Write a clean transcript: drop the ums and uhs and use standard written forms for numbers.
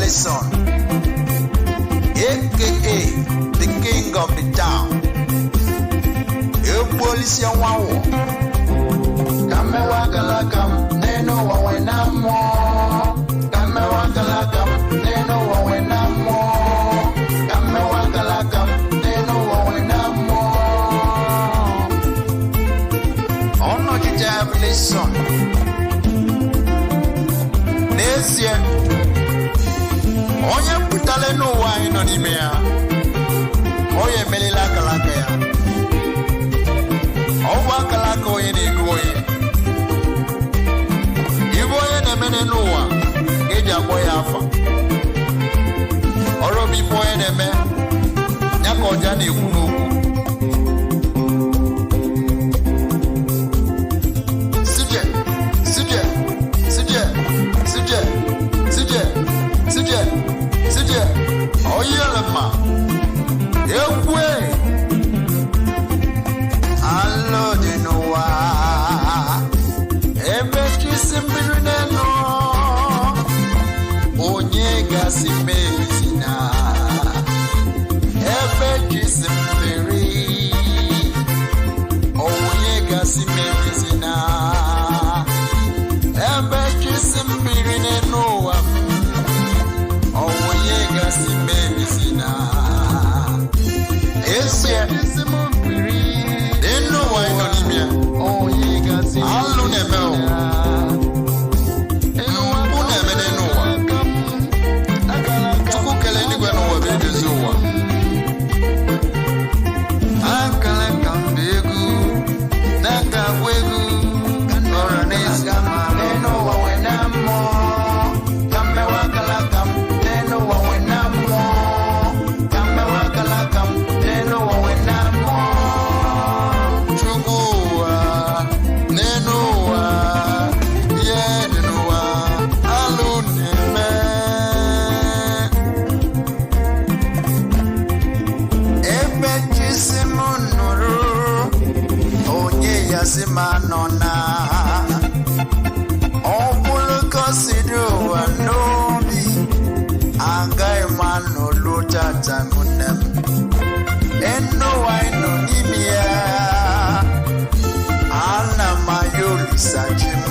Heavenly Son, aka the king of the town, egbuolisi nwanwọ. Ka mmewe akala aka m n'elu ụwa nwee na mmụọ. Ka mmewe akala aka m n'elu ụwa nwee na mmụọ. Ka mmewe akala aka m n'elu ụwa nwee na mmụọ. Ọnọchite Heavenly Son. N'ezie, onye pụtara n'ụwa anyị nọ n'ime ya, onye emelila akara aka ya. Ọ bụ akara aka onye na-edu onye. Ibe onye na-eme n'ụwa ka eji akpọ ya afa. Ọrụ bụ ife onye na-eme ya ka ọja na-ekwu n'okwu. Sije, sije, sije, sije, sije, sije, sije, oyelema, ekwe, alụ dị n'ụwa, ebe chi si mmiri n'elu, onye gasị mezina, ebe chi si mmiri, onye gasị mezina, ebe chi si mmiri n'elu ụwa, onye gasị mezina. Ezie, Isi m mmiri. n'elu ụwa anyị nọ n'ime ya, Onye gasị alụ na-eme o. Mpụ na-eme n'elu ụwa. Aka m, akala aka m. Chukwu kele eluigwe n'ụwa bụ edozi ụwa. Akala aka m bụ egwu, na-aka agwa egwu, ọra na-esi n'elu ụwa nwee na mmụọ. Ka mmewe akala aka m n'elu ụwa nwee na mmụọ. Ka mmewe akala aka m n'elu ụwa nwee na mmụọ. Chukwu ụwa, n'elu ụwa, ihe dị n'ụwa, alụ na-eme. Ebe chi si m nụrụ, onye ya si m anọ na. Ọ bụrụ ka o si dị ụwa n'obi, agaghị m anọlu tata m nne m. Enu ụwa anyị nọ n'ime ya, ana m ayọ Olisa chi m.